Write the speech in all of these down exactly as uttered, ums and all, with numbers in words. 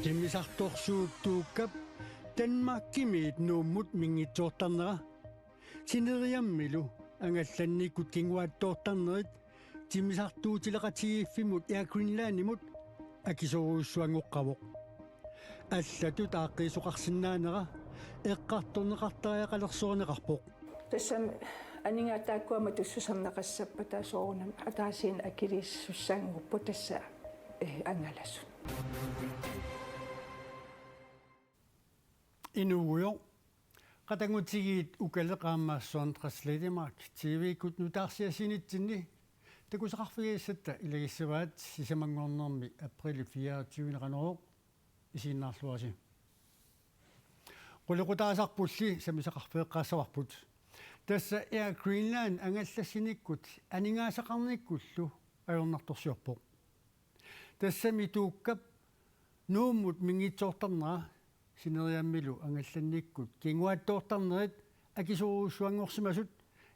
Timmisartorsuup Tuukkap Danmarkimiit Nuummut minngitsoortarnera, sineriammilu angallannikkut kinguaattoortarnerit timmisartuutileqatigiiffimmut Air Greenlandimut akisoorujussuanngoqqavoq. Allatut aaqqiisoqarsinnaanera eqqartorneqartariaqalersorinneqarpoq. Tassami aningaasat taakkua matussuserneqassappata soorunami ataasiinnaq akiliisussanngorput tassa, eh, angalasut. Inuugujoq, qatanngutigiit ukaleq aamma Søren Træs Ledermark T V-kkut nutaarsiassinitsinni takusaqarfigisatta ilagissavaat, sisamanngornermi aprilip fireogtyve-nik Qanorooq, isiginnaarluarisi. Qulequtaasarpulli sammisaqarfeeqqaassavarput. Tassa Air Greenland angallassinikkut aningaasaqarnikkullu ajornartorsiorpoq. Tassami Tuukkap Nuummut minngitsoortarnera, sineriammilu angallannikkut kinguaattoortarnerit akisoorujussuanngorsimasut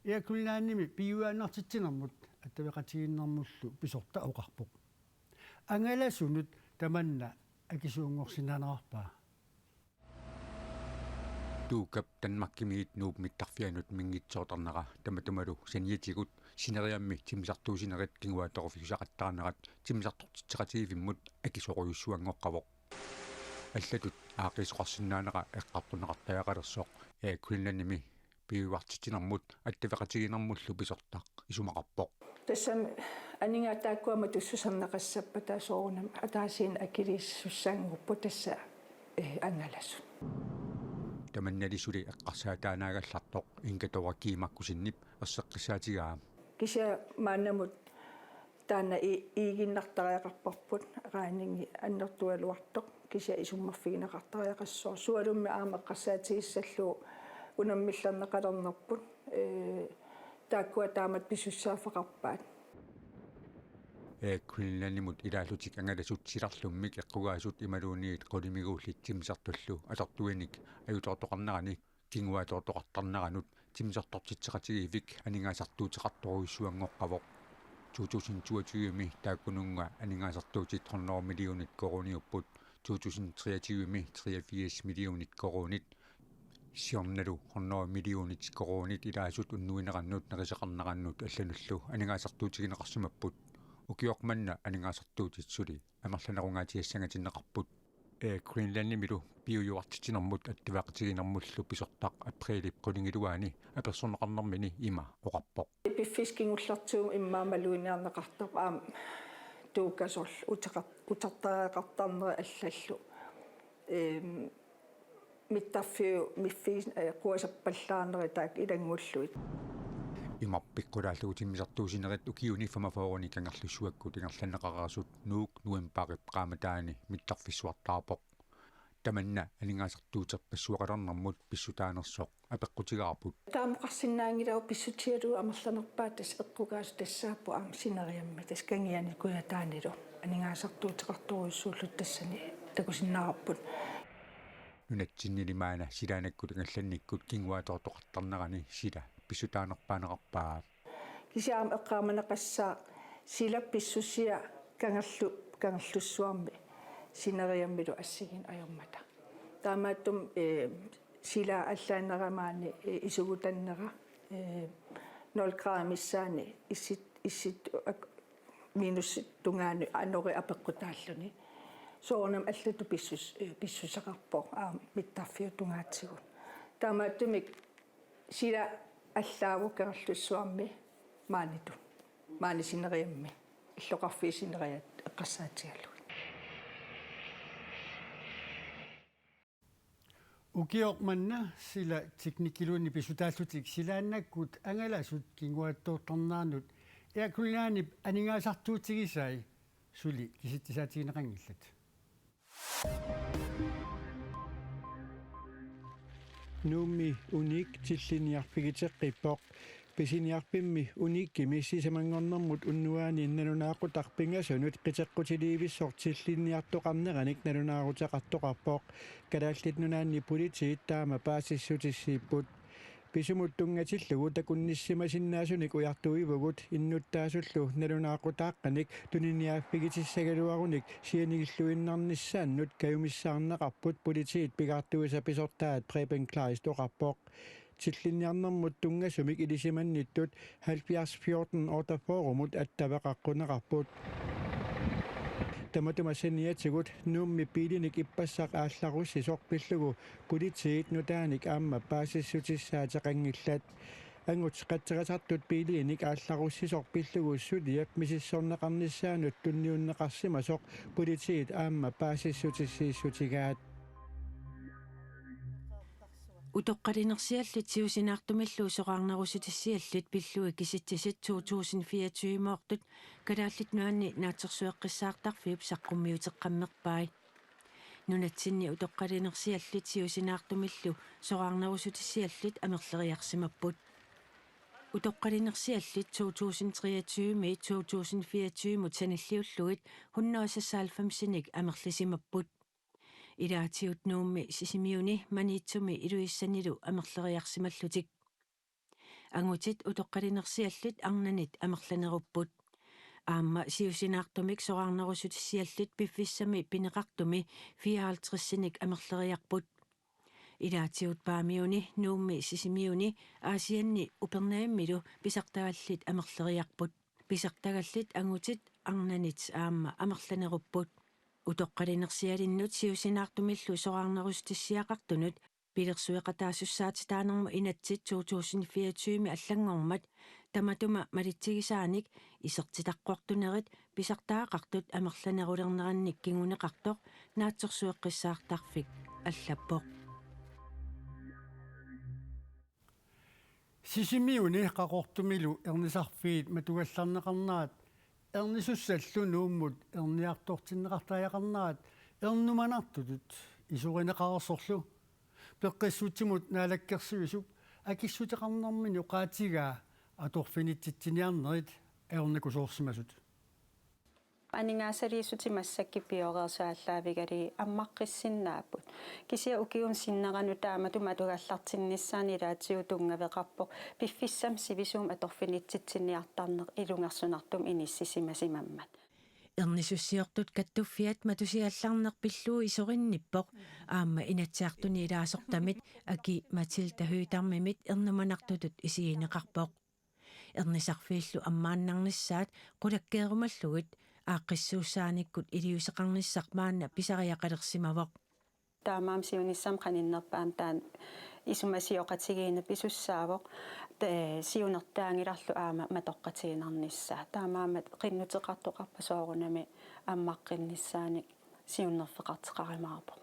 Air Greenlandimi piujuaannartitsinermut attaveqatigiinnermullu pisortaq oqarpoq. Angalasunut tamanna akisuunngorsinnaanerarpaa. Tuukkap Danmarkimiit Nuup mittarfianut minngitsoortarnera tamatumalu saniatigut sineriammi timmisartuussinerit kinguaattoorfiusaqattaarnerat timmisartortitseqatigiiffimmut akisoorujussuanngoqqavoq. Allatut aaqqiisoqarsinnaanera eqqartorneqartariaqalersoq Air Greenlandimi piujuartitsinermut attaveqatigiinnermullu pisortaq isumaqarpoq. Tassami aningaasat taakkua matussuserneqassappata soorunami ataasiinnaq akiliisussanngorput tassa, eh, angalasut. Tamannali suli eqqarsaataanaagallartoq Inga Dora G. Markussenip erseqqissaatigaa. Kisianni maannamut taanna i-, iiginnartariaqarparput, regningi annertugaluartoq, kisianni isummerfigineqartariaqassaaq. Sualummik aamma eqqarsaatigissallugu unammillerneqalernerput, ee, taakkua taamatut pisussaaffeqarpaat. Air Greenlandimut ilaallutik angalasut silarlummik eqqugaasut imaluunniit qulimiguullit timmisartullu atortuinik ajutoortoqarnerani kinguaattoortoqartarneranut timmisartortitseqatigiiffik aningaasartuuteqartorujussuanngoqqavoq. To tusind toogtyve-mi taakkununnga aningaasartuutit hundrede millionit koruuniupput, to tusind treogtyve-mi treogfirs millionit koruunit, siornalu hundrede millionit koruunit ilaasut unnuinerannut nerisaqarnerannut allanullu aningaasartuutigineqarsimapput. Ukioq manna aningaasartuutit suli amerlanerungaatsiassangatinneqarput. Air Greenlandimilu piujuartitsinermut attaveqatigiinnermullu pisortaq aprilip qulingiluaani apersorneqarnermini ima oqarpoq. Piffissaq kingullertigut immaqa maluginiarneqartarpoq aamma Tuukkasoorlu uteqar-, utertariaqartarneri allallu. Ehm, mittarfiup miffiis-, eh, quasappallaarneri taakku ilanngullugit. Imarpik qulaallugu timmisartuussinerit ukiuni femogfyrre-ni Kangerlussuakkut ingerlanneqareersut Nuuk novembarip qaammataani mittarfissuartaarpoq. Tamanna aningaasartuuterpassuaqalernermut pissutaanersoq apeqqutigaarput. Taama oqarsinnaanngilagut pissutigalugu amerlanerpaat tassa eqqugaasut tassaapput aamma sineriammi tassa Kangiani Kujataanilu aningaasartuuteqartorujussuullutik tassani takusinnaavarput. Nunatsinnili maanna silaannakkut angallannikkut kinguaattoortoqartarnerani sila pissutaanerpaaneqarpaa. Kisianni aamma eqqaamaneqassaaq sila pissusia Kangerlu-, Kangerlussuarmi sineriammilu assigiinneq ajormata. Taamaattumik, eh, sila allaanera maani, eh, isugutannera, eh, nul grader missaani issit, issit ak-, minusip tungaanut anori apeqqutaalluni. Soorunami allatut pissus-, eh, pissuseqarpoq aamma mittarfiup tungaatigut. Taamaattumik sila allaavoq Kangerlussuarmi maanitut, maani sineriammi illoqarfiit sineriak eqqarsaatigalugit. Ukioq manna sila teknikkiluunniit pisutaallutik silaannakkut angalasut kinguaattoortarneranut Air Greenlandip aningaasartuutigisai suli kisitsisaatigineqanngillat. Nuummi unik tillinniarfigiteqqippoq. Pisiniarfimmi unikkimi sisamanngornermut unnuaani nalunaaqutaq pingasunut qiteqqutiliivissoq tillinniartoqarneranik nalunaaruteqartoqarpoq. Kalaallit Nunaanni Politiit taama paasissutissiipput. Pisumut tunngatillugu takunnissimasinnaasunik ujartuivugut innuttaasullu nalunaaqutaaqqanik tuniniaaffigitissagaluarunik sianigilluinnarnissaannut kajumissaarneqarput politiit pigaartuisa pisortaat Preben Kleist oqarpoq. Tillinniarnermut tunngasumik ilisimannittut halvfjerds fjorten otteogfyrremut attaveqaqquneqarput. Tamatuma saniatigut Nuummi biilinik ippassaq aallarussisoq pillugu politiit nutaanik aamma paasissutissaat qanngillat. Angut qatserisartut biiliinik aallarussisoq pillugu suliap misissorneqarnissaanut tunniunneqarsimasoq politiit aamma paasissutissiissutigaat. Utoqqalinersiallit siusinaartumillu soraarnerussutissiallit pillugit kisitsisit to tusind fireogtyve-ortut Kalaallit Nunaanni Naatsorsueqqissaartarfiup saqqummiuteqqammerpai. Nunatsinni utoqqalinersiallit siusinaartumillu soraarnerussutissiallit amerleriarsimapput. Utoqqalinersiallit to tusind treogtyve-mi to tusind fireogtyve-mut sanilliullugit hundrede seksoghalvfems-inik amerlisimapput. Ilaatigut Nuummi, Sisimiuni, Maniitsumi Ilulissanilu amerleriarsimallutik. Angutit utoqqalinersiallit arnanit amerlanerupput. Aamma siusinaartumik soraarnerussutissiallit piffissami pineqartumi fireoghalvtreds-inik amerleriarput. Ilaatigut Paamiuni, Nuummi, Sisimiuni, Aasianni Upernavimmilu pisartagallit amerleriarput. Pisartagallit angutit arnanit aamma amerlanerupput. Utoqqalinersialinnut siusinaartumillu soraarnerussutissiaqartunut pilersueqataasussaatitaanermut inatsit to tusind fireogtyve-mi allanngormat tamatuma malitsigisaanik isertitaqquartunerit pisartagaqartut amerlanerulernerannik kinguneqartoq Naatsorsueqqissaartarfik allappoq. Sisimiuni Qaqortumilu ernisarfiit matugallarneqarnerat, ernisussallu Nuummut erniartortinneqartariaqarnerat ernumanartutut isorineqareersorlu Peqqissutsimut Naalakkersuisup akissuteqarnermini oqaatigaa atorfinitsitsiniarnerit ajornakusoorsimasut. Aningaasaliissutit massakkut pioreersut aallaavigalugit ammaqqissinnaavagut. Kisianni ukiuni sinneri taamatut matugallartinnissaanut ilaatigut tunngaveqarpoq piffissami sivisuumi atorfinitsitsiniartarneq ilungersunartumik inissisimasimammat. Ernisussiortut kattuffiat matusiallarneq pillugu isorinnippoq, aamma Inatsisartuni ilaasortamit Aki-Matilda Høegh-Damimit ernumanartutut isigineqarpoq. Ernisarfiillu ammaannarnissaat qulakkeerumallugit aaqqissuussaanikkut iliuuseqarnissaq maanna pisariaqalersimavoq. Taamaammat siunissami qaninnerpaamik taanna isumasioqatigiinneq pisussaavoq, ee, siunertaanngilarlu aamma matoqqatiginarnissaa. Taamaammat qinnuteqartoqarpat soorunami ammaqqinnissaannik siunnerfeqartoqarumaarpoq.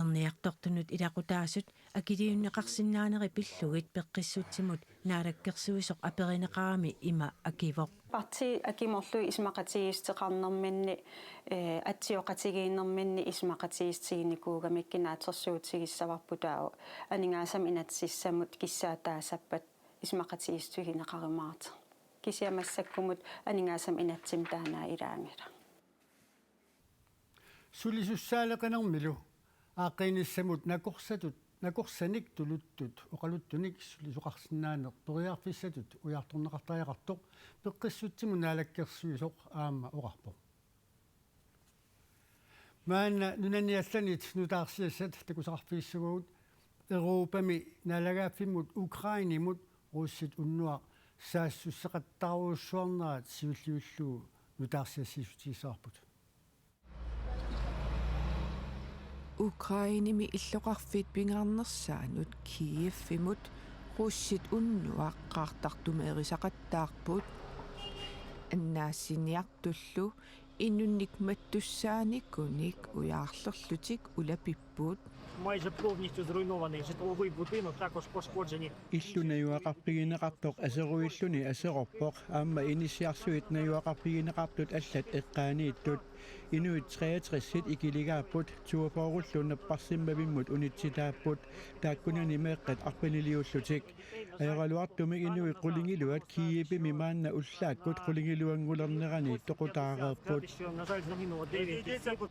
Erniartortunut ilaqutaasut akiliunneqarsinnaanerit pillugit Peqqissutsimut Naalakkersuisoq aperineqarami ima akivoq. Partiit akimorlugit isumaqatigiissuteqarnerminni, ee, atsioqatigiinnerminni isumaqatigiissutiginikuugamikkit naatsorsuutigissavarput taava aningaasamut inatsisissamut kissaataassappat isumaqatigiissutigineqarumaartoq. Kisianni massakkumut aningaasanut inatsimmut taanna ilaanngilaq. Sulisussaaleqinermilu aaqqiinissamut nakorsatut, nakorsanik tuluttut oqaluttunik sulisoqarsinnaaneq periarfissatut ujartorneqartariaqartoq Peqqissutsimut Naalakkersuisoq aamma oqarpoq. Maanna nunanit allanit nutaarsiassat takusaqarfigissavagut Europami naalagaaffimmut Ukrainemut russit unnuaq saassusseqattaarujussuarnerat siulliullugu nutaarsiassiissutigissavarput. Ukrainemi illoqarfiit pingaarnersaannut Kievimut russit unnuaq qaartartumeerisaqattaarput. Annaassiniartullu inunnik mattussaanikunik ujaarlerlutik ulapipput. Майже повністю зруйнований житловий будинок, також пошкоджені. Illu najugaqarfigineqartoq aseruilluni aserorpoq, aamma inissiarsuit najugaqarfigineqartut allat eqqaaniittut. Inuit treogtres-it ikiligaapput, toogfyrre-llu napparsimmavimmut unitsitaapput, taakkunani meeqqat arfiniliullutik. Ajoraluartumik inuit qulingiluat Kievimi maanna ullaakkut qulingiluanngulernerani toqutaareerput. На жаль, загинуло дев'ять осіб.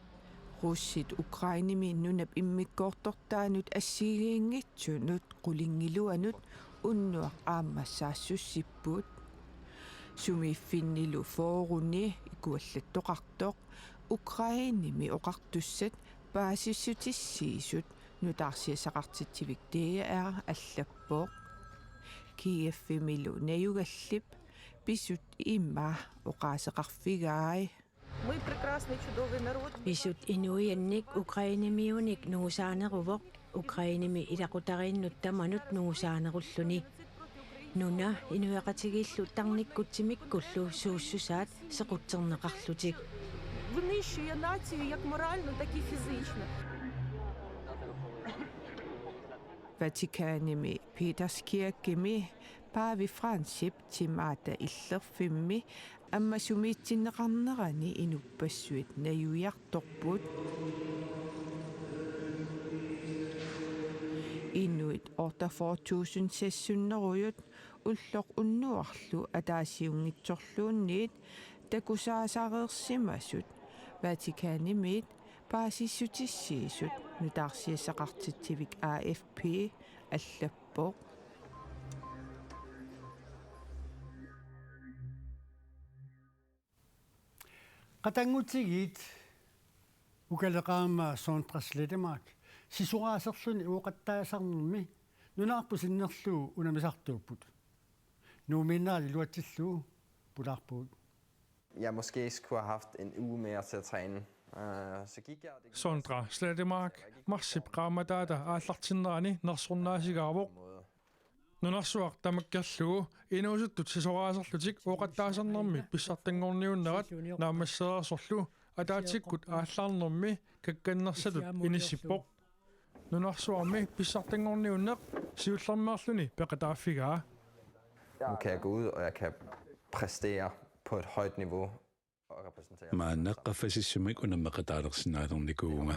Russit Ukrainemi nunap immikkoortortaanut assigiinngitsunut qulingiluanut unnuaq aamma saassussipput. Sumiiffinnilu fyrreni ikuallattoqartoq Ukrainemi oqartussat paasissutissiisut nutaarsiassaqartitsivik D R allappoq. Kievimilu najugallip pisut ima oqaaseqarfigai. Мы прекрасный, чудовый народ. Pisut inuiannik Ukrainemiunik nungusaaneruvoq, Ukrainemi ilaqutariinnut tamanut nungusaanerulluni. Nuna inuiaqatigiillu tarnikkut timikkullu suussusaat sequtserneqarlutik. Винищує націю як морально, так і фізично. Vatikanimi Peterskirkemi Paavi Francip timaata illerfimmi ammasumiitsinneqarnerani inuppassuit najuiartorput. Inuit otteogfyrre tusind seks hundrede ulloq unnuarlu ataasiunngitsorluunniit takusaasareersimasut Vatikanimiit paasissutissiisut nutaarsiassaqartitsivik A F P allappoq. Qatanngutigiit Ukaleq aamma Sondre Slettemark sisoraaserluni ooqattaasarnermi nunarput sinnerlugu unammisartuupput. Nuummiinnerat iluatsillugu pulaarpugut. Jeg måske skulle have haft en uge mere til at træne. Øh, så gik jeg, og det gik Sondre Slettemark marsip qaammataata aallartinnerani nersornaasigaavoq. Nunarsuaq tamakkerlugu inuusuttut sisoraaserlutik ooqattaasarnermi pissartanngorniunnerat naammassereersorlu ataatsikkut aallarnermi kakkannersatut inissippoq. Nunarsuarmi pissartanngorniunneq siullermeerluni peqataaffigaa. Nu kan jeg gå ud, og jeg kan præstere på et højt niveau og repræsentere. Maanna qaffasissumik unammeqataalersinnaalernikuuvunga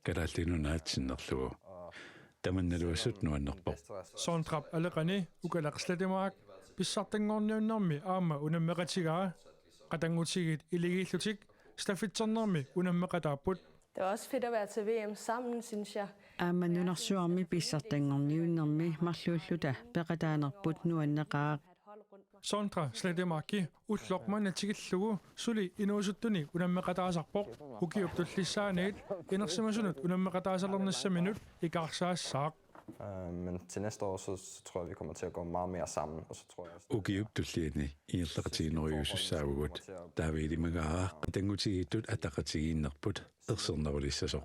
Kalaallit Nunaat sinnerlugu. Tamannalu assut nuannerpoq. Sondrap aleqani Ukaleq Slettemark pissartanngorniunnermi aamma unammeqatigaa. Qatanngutigiit iligiillutik stafetsernermi unammeqataapput. Det var også fedt at være til V M sammen, synes jeg. Aamma nunarsuarmi pissartanngorniunnermi marluulluta peqataanerput nuanneqaaq. Sondre Slettemarki ulloq manna tikillugu suli inuusuttuni unammeqataasarpoq, ukiup tullissaaniit inersimasunut unammeqataasalernissaminut ikaarsaassaaq. Øh, men til næste år, så, så tror jeg, vi kommer til at gå meget mere sammen, og så tror jeg også, Ukiup tulliani ingerlaqatigiinnerujussussaavugut. Taava ilimagaara qatanngutigiittut ataqatigiinnerput ersernerulissasoq.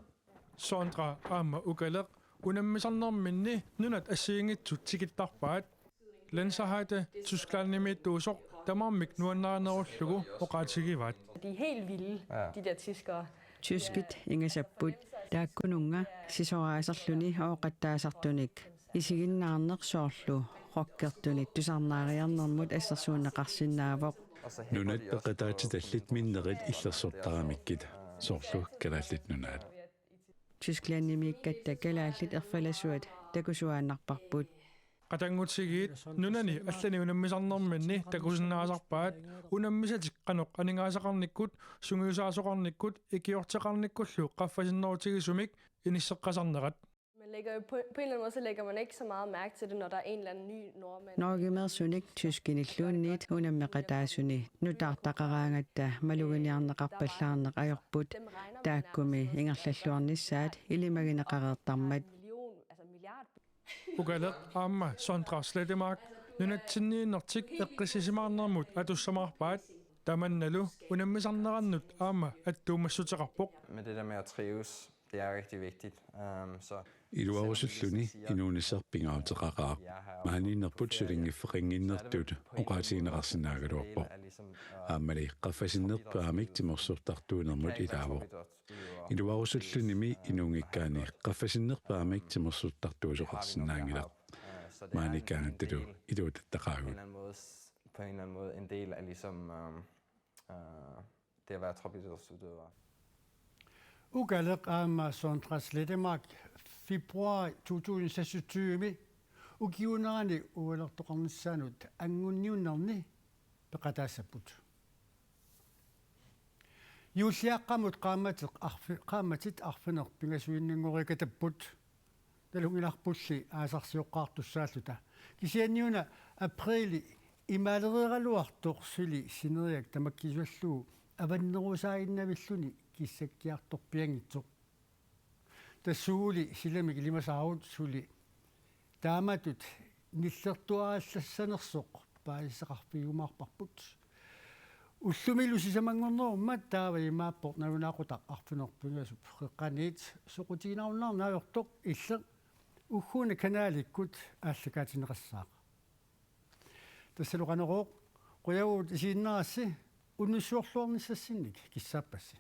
Sondre aamma Ukaleq unammisarnerminni nunat assigiinngitsut tikittarpaat. Lenzerheide Tysklandimiittuusoq tamarmik nuannarinerullugu oqaatigivaat. De er helt vilde, ja, de der tyskere. Tyskit ingasapput, taakkununnga sisoraaserluni ooqattaasartunik. Isiginnaarneq soorlu rockertunit tusarnaariarnermut assersuunneqarsinnaavoq. Nunat peqataatitallit minnerit illersortaramikkit, soorlu Kalaallit Nunaat. Tysklandimiikkatta kalaallit erfalasuat takusuaannarparput. Qatanngutigiit nunani allani unammisarnerminni takusinnaasarpaat unammisatik qanoq aningaasaqarnikkut, sungiusaasoqarnikkut, ikiorteqarnikkullu qaffasinnerutigisumik inisseqqasarnerat. Man lægger jo på, på en eller anden måde, så lægger man ikke så meget mærke til det, når der er en eller anden ny nordmand. Norgemeersunik tyskinilluunniit unammeqataasuni nutaartaqaraangatta maluginiarneqarpallaarneq ajorput, taakkumi ingerlalluarnissaat ilimagineqareertarmat. Million, altså milliard. Ukaleq aamma Sondre Slettemark nunatsinniinnertik eqqissisimaarnermut atussamaarpaat, tamannalu unammisarnerannut aamma attuumassuteqarpoq. Med det der med at trives, det er rigtig vigtigt. Øhm, så Iluarusulluni inuunissaq pingaaruteqaqaaq. Maaniinnerput sulinngiffeqannginnertut oqaatigineqarsinnaagaluarpoq. Aammali qaffasinnerpaamik timersortartuunermut ilaavoq. Iluarusullunimi inuunngikkaanni qaffasinnerpaamik timersortartuusoqarsinnaanngilaq. Maaniikkaangattalu iluatattaqaagut. På en eller anden måde, på en eller anden måde en del af ligesom, øhm, øh, det at være tropidrætsudøver. Ukaleq aamma Sondre Slettemark februar to tusind seksogtyve ukiuunerani ualertoqarnissaanut angunniunnerni peqataassapput. Juulliaqqamut qaammatit arfi-, qaammatit arfineq-pingasuinninngoriikatapput. Nalunngilarpulli aasarsioqqaartussaalluta. Kisianniuna apriili imaalereeraluartoq suli sineriak tamakkiisallugu avannerusaaginnavilluni kissakkiartorpianngitsoq. Tassuuguli silamik ilimasaarut suli taamatut nillertuarallassanersoq paasisaqarfigiumaarparput. Ullumilu sisamanngornerummat taava imaappoq nalunaaqutaq arfineq-pingasup qeqqaniit soqutiginarunnaarneq ajortoq, illit ugguuna kanalikkut aallakaatinneqassaaq. Tassalu Qanorooq, qujavugut isiginnaarassi, unnussiorluarnissassinnik kissaappassi.